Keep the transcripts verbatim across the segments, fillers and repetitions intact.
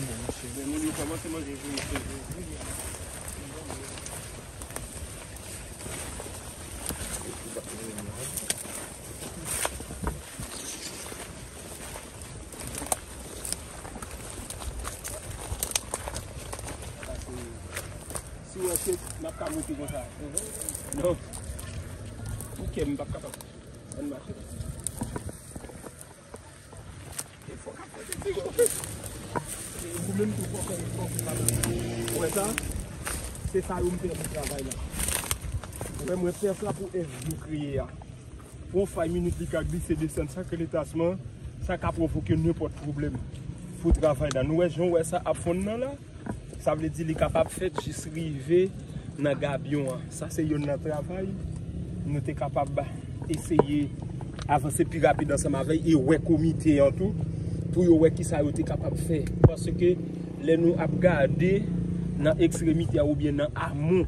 Moun yo kòmanse manje vre. Si w wè ke m ap ka moute konsa. Non. Pou kè m p ap kapab. Ann mache. E fòk ap fè ti gwo. E ou menm tou fòk ap fè ti gwo. Ou wè sa? Se sa yo m fè pou travay la. Ou wè mwen fè sa pou èv nou kreye a. Pou yon fay minit li ka glise desann sa ke letasman, sa ka pwovoke nenpòt pwoblèm pou travay la. Nou wè jan w wè sa ap fonn nan la? Sa vle di li kapab fèt jis rive nan gabyon an. Sa se yonn nan travay nou te kapab eseye avanse pi rapid ansanm avè l e wè komite an tou pou yo wè kisa yo te kapab fè. Paske lè nou ap gade nan ekstremite a oubyen nan amon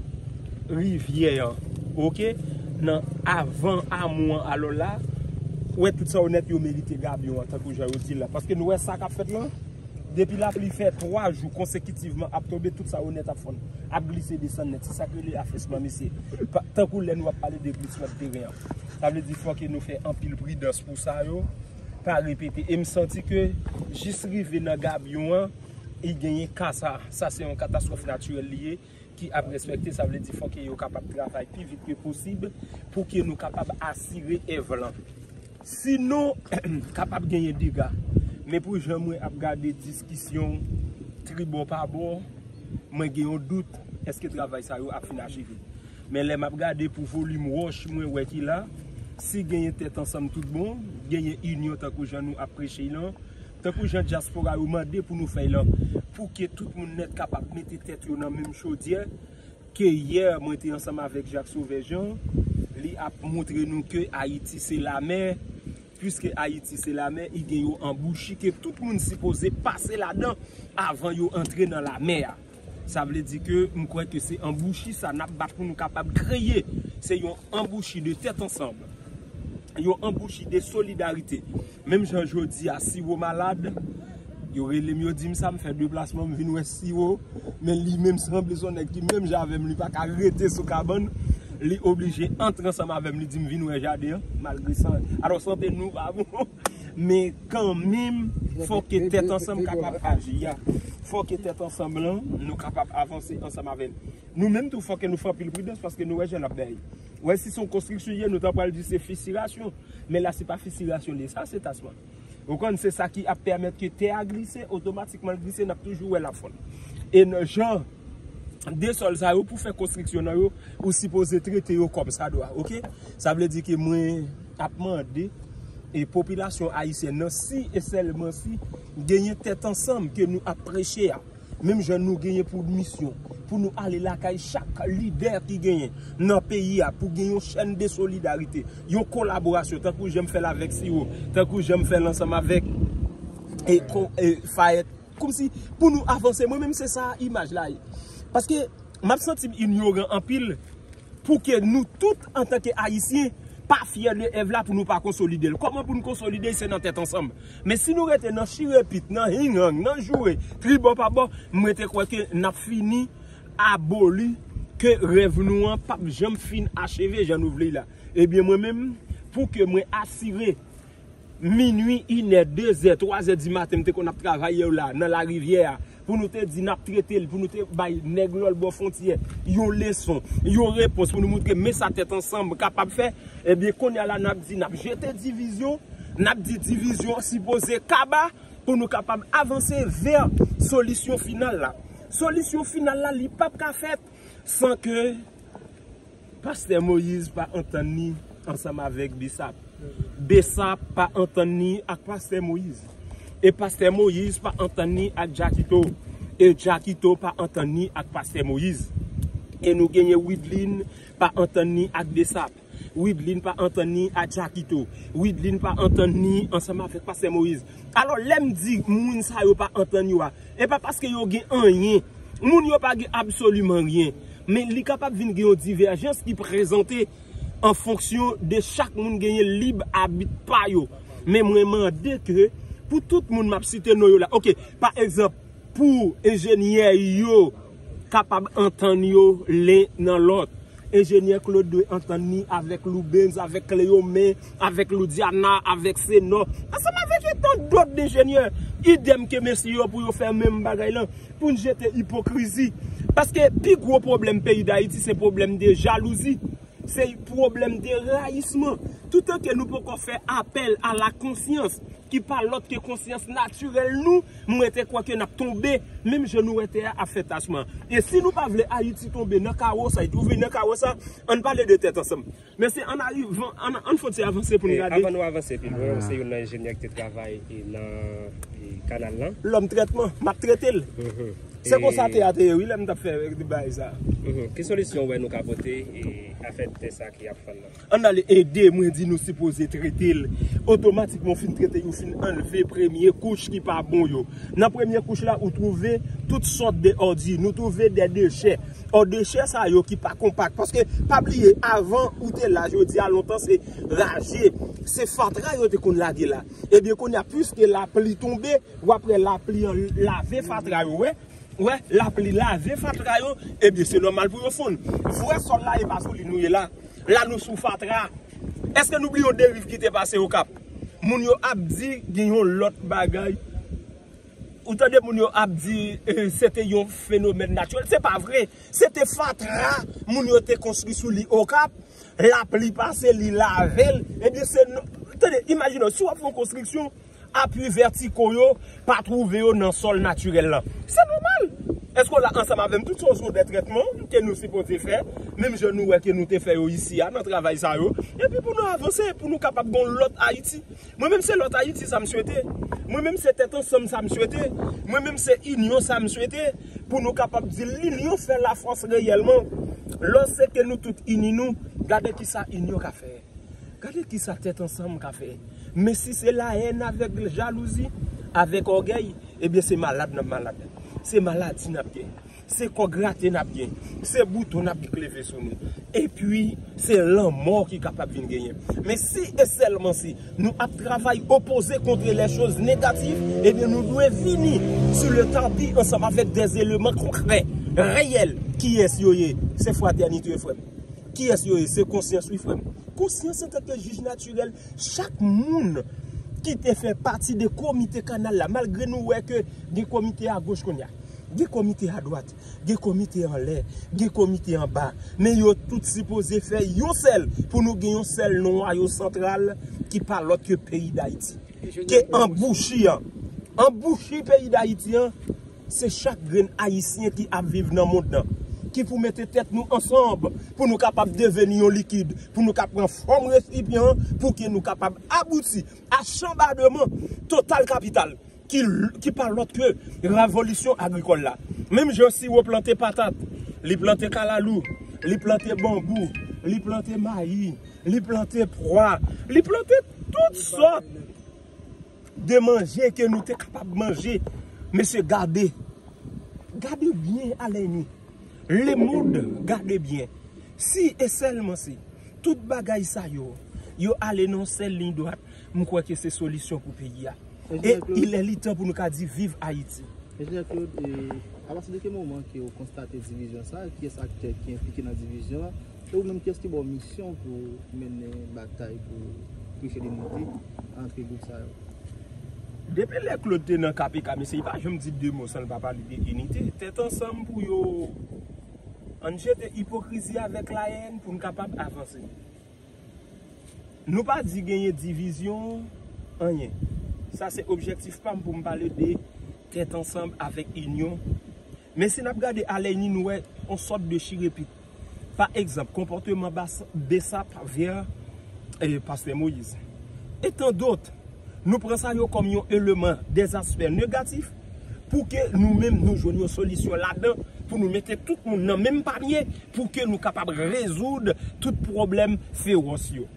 rivyè an, oke, nan avan amon an, alò la, ou wè tout sa yo nèt yo merite gabyon an, tankou jan yo di l la. Paske nou wè sa k ap fèt lan? Depi lapli fè twa jou konsekitivman ap tonbe, tout sa yo nèt ap fonn, ap glise desann nèt. Se sa k rele afesman, mesye. Pa- Tankou lè nou ap pale de glisman de teren an. Sa vle di fòk nou fè anpil pridans pou sa yo pa repete. E m santi ke jis rive nan gabyon an, e genyen ka sa. Sa se yon katastwòf natirèl li ye ki ap respekte. Sa vle di fòk yo kapab travay pi vit ke posib pou ke nou kapab asire èv lan. Sinon, kapab genyen dega. Men pou jan mwen ap gade diskisyon tribò pa bò, mwen gen yon dout èske travay sa yo ap fin acheve. Men lè m ap gade pou volim wòch mwen wè ki la, si genyen tèt ansanm tout bon, genyen inyon tankou jan nou ap preche lan, tankou jan dyaspora yo mande pou nou fè lan, pou ke tout moun nèt kapab mete tèt yo nan menm chodyè, ke yè mwen te ansanm avèk Jacques Sauveur Jean, li ap montre nou ke Ayiti se lamè, piske Ayiti se lamè, i gen yon anbouchi ke tout moun sipoze pase ladan avan yo antre nan lamè a. Sa vle di ke m kwè ke se anbouchi sa n ap bat pou nou kapab kreye. Se yon anbouchi de tèt ansanm. Yon anbouchi de solidarite. Menm jan jodi a, Siwo malad, yo rele m, yo di m sa, m fè deplasman, m vin wè Siwo, men li menm sanble se yon nèg ki menm jan avè m, li pa ka rete sou kabann, li oblije antre ansanm avè m, li di m vin wè jaden an, malgre san, alò sante nou pa bon, men kanmenm, fòk ke tèt ansanm kapab aji, ya. Fòk ke tèt ansanm lan, nou kapab avanse ansanm avè l. Nou menm tou, fòk ke nou fè anpil pridans, paske nou wè jan n ap bay. Wè, si se yon konstriksyon ye, nou ta pral di se fisirasyon. Men la, se pa fisirasyon li ye, sa se tasman. Ou konn, se sa ki ap pèmèt ke tè a glise, otomatikman l glise, n ap toujou wè l ap fonn. E nan jan de sòl sa yo, pou fè konstriksyon nan yo, ou sipoze trete yo kòm sa dwa, oke? Sa vle di ke mwen ap mande, e popilasyon ayisyèn nan, si e sèlman si genyen tèt ansanm ke nou ap preche a, menm jan nou genyen pou misyon, pou nou ale lakay chak lidè ki genyen nan peyi a, pou gen yon chèn de solidarite, yon kolaborasyon, tankou jan m fè l avèk Siwo, tankou jan m fè l ansanm avèk e, kon- e, Fayèt, kòmsi pou nou avanse. Mwen menm, se sa imaj la ye. Paske m ap santi m inyoran anpil, pou ke nou tout, antanke Ayisyen, pa fyè de èv la pou nou pa konsolide l. Kòman pou n konsolide l? Se nan tèt ansanm. Men si nou rete nan chire pit, nan hinghang, nan joure, tribò pa bò, mwen te kwè ke n ap fini aboli, ke rèv nou an p ap janm fin acheve jan nou vle la. Ebyen, mwen menm, pou ke mwen asire minwi, inè, dezè, twazè di maten, m te konn ap travay yo la, nan larivyè a, pou nou te di n ap trete l, pou nou te bay nèg lòlbò fwontyè yon leson, yon repons, pou nou montre men sa tèt ansanm kapab fè, ebyen, kounye a la, n ap di n ap jete divizyon, n ap di divizyon sipoze kaba, pou nou kapab avanse vè solisyon final la. Solisyon final la, li p ap ka fèt san ke Pastè Moyiz pa antann li ansanm avèk Besap. Besap pa antann li ak Pastè Moyiz. E Pastè Moyiz pa antann li ak Jakito. E Jakito pa antann li ak Pastè Moyiz. E nou genyen Widlin pa antann li ak Besap. Widlin pa antann li ak Jakito. Widlin pa antann li ansanm avèk Pastè Moyiz. Alò, lè m di moun sa yo pa antann yo a, e pa paske yo gen anyen. Moun yo pa gen absoliman ryen. Men li kapab vin gen yon divèjans ki prezante an fonksyon de chak moun genyen lib abit pa yo. Men mwen mande ke pou tout moun m ap site non yo la. Oke, pa egzanp, pou enjenyè yo kapab antann yo len nan lòt. Enjenyè Claude dwe antann li avèk Lou Benz, avèk Cléomen, avèk Lou Diana, avèk Senò, ansanm avèk yon tan dòt enjenyè. Idèm ke mesye yo pou yo fè menm bagay lan, pou n jete ipokrizi. Paske pi gwo pwoblèm peyi Dayiti se pwoblèm de jalouzi, se pwoblèm de rayisman. Toutan ke nou poko fè apèl a la konsyans, ki pa lòt ke konsyans natirèl nou, mwen te kwè ke n ap tonbe, menm jan nou wè tè a ap fè tachman. E si nou pa vle Ayiti tonbe nan kawo sa, e twouve nan kawo sa, ann pale de tèt ansanm. Men se ann arivan, ann, ann fon ti avanse pou n gade. Avan nou avanse pi lwen, ou se youn nan enjenyè ki te travay e nan e kanal lan. Lòm trètman, m ap trete l. Se konsa tè a te ye, wi, lè m t ap fè bagay sa. Ki solisyon w wè nou ka pote e afè tè sa ki ap fann nan? Ann ale ede, mwen di nou sipoze trete l. Otomatikman, w fin trete, ou fin anlve premye kouch ki pa bon yo. Nan premye kouch la, ou twouve tout sòt de òdi. Nou twouve de dechè. Ò, dechè sa yo ki pa konpak. Paske, pa bliye, avan ou te la, jodi a, lontan se raje, se fatra yo te konn lage la. Ebyen, kounye a, piske lapli tonbe, w ap wè lapli an lave fatra yo, wè. Wè, lapli lave fatra yo, ebyen, se nòmal pou yo fonn. Vrè sòl la, e pa sou li nou ye la. La, nou sou fatra. Èske nou bliye yon deriv ki te pase Okap? Moun yo ap di gen yon lòt bagay. Ou tande moun yo ap di, eh, se te yon fenomèn natirèl. Se pa vre. Se te fatra moun yo te konstwi sou li Okap. Lapli pase, li lave l. Ebyen, se nou. Tande, imajine w, si w ap fè yon konstriksyon, apui vètiko yo pa twouve yo nan sòl natirèl lan. Se nòmal. Èske w la ansanm avè m? Tout sa se de trètman ke nou sipoze fè, menm jan nou wè ke nou te fè yo isi a, nan travay sa yo. Epi pou nou avanse, pou nou kapab gen yon lòt Ayiti. Mwen menm se lòt Ayiti sa m swete. Mwen menm se tèt ansanm sa m swete. Mwen menm se inyon sa m swete. Pou nou kapab di linyon fè lafòs reyèlman. Lòske nou tout ini nou, gade kisa inyon ka fè. Gade kisa tèt ansanm ka fè. Men si se lahèn avèk jalouzi, avèk ògèy, ebyen se malad n ap malad. Se maladi n ap gen. Se kò grate n ap gen. Se bouton n ap leve sou nou. Epi, se lanmò ki kapab vin genyen. Men si e sèlman si nou ap travay opoze contre les choses négatives, ebyen nou dwe vini sou le tapi ansanm avèk des éléments concrets, reyèl. Kiyès yo ye? Se fratènite yo, frè m. Kiyès yo ye? Se konsyans, wi, frè m. Konsyans antanke jij natirèl, chak moun ki te fè pati de komite kanal la, malgre nou wè ke gen komite agoch kounye a, gen komite adwat, gen komite anlè, gen komite anba, men yo tout sipoze fè yon sèl pou nou gen yon sèl nwayo santral ki pa lòt ke peyi Dayiti. Ke anbouchi an. Anbouchi peyi Dayiti an, se chak grenn Ayisyen ki ap viv nan mond nan, ki pou mete tèt nou ansanm pou nou kapab deveni yon likid, pou nou ka pran fòm resipyan an, pou ke nou kapab abouti a chanbademan total kapital ki, ki pa lòt ke revolisyon agrikòl la. Menm jan Siwo plante patat, li plante kalalou, li plante banbou, li plante mayi, li plante pwa, li plante tout sòt de manje ke nou te kapab manje. Mesye, gade. Gade byen, Aleni. Lemonn, gade byen. Si e sèlman si tout bagay sa yo, yo ale nan yon sèl liy dwat, m kwè ke se solisyon pou peyi a. E il est le temps pou nou ka di viv Ayiti. Enjenyè Claude, e, apati de ki moman ke w konstate divizyon sa a? Kiyès aktè ki enplike nan divizyon an? E ou menm, kiyès ki ba w misyon pou w mennen batay pou preche linite ant gwoup sa yo? Depi lè Claude te nan K P K, mesye, li pa janm di de mo san l pa pale de inite. Tèt ansanm pou yo. Ann jete ipokrizi avèk layèn pou n kapab avanse. Nou pa di genyen divizyon, anyen. Sa se objektif pa m pou m pale de tèt ansanm avèk inyon. Men si n ap gade Aleni, nou wè yon sòt de chirepit. Pa egzanp, konpòteman Bas-, Besap vè, eh, Pastè Moyiz. E tan dòt, nou pran sa yo kòm yon eleman, des aspects négatifs, pou ke nou menm nou jwenn yon solisyon ladan, pou nou mete tout moun nan menm panye, pou ke nou kapab rezoud tout pwoblèm fewòs yo.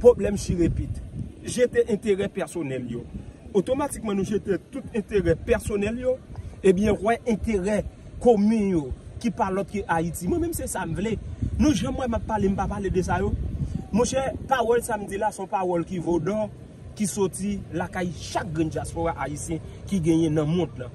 Pwoblèm chirepit. Jete enterè pèsonèl yo. Otomatikman nou jete tout enterè pèsonèl yo, ebyen, wè enterè komen yo, ki pa lòt ke Ayiti. Mwen menm se sa m vle. Nou janm wè m ap pale, m pa pale de sa yo. Monchè, pawòl sa m di la, se yon pawòl ki vo dò, ki soti lakay chak grenn dyaspora ayisyen ki genyen nan mond lan.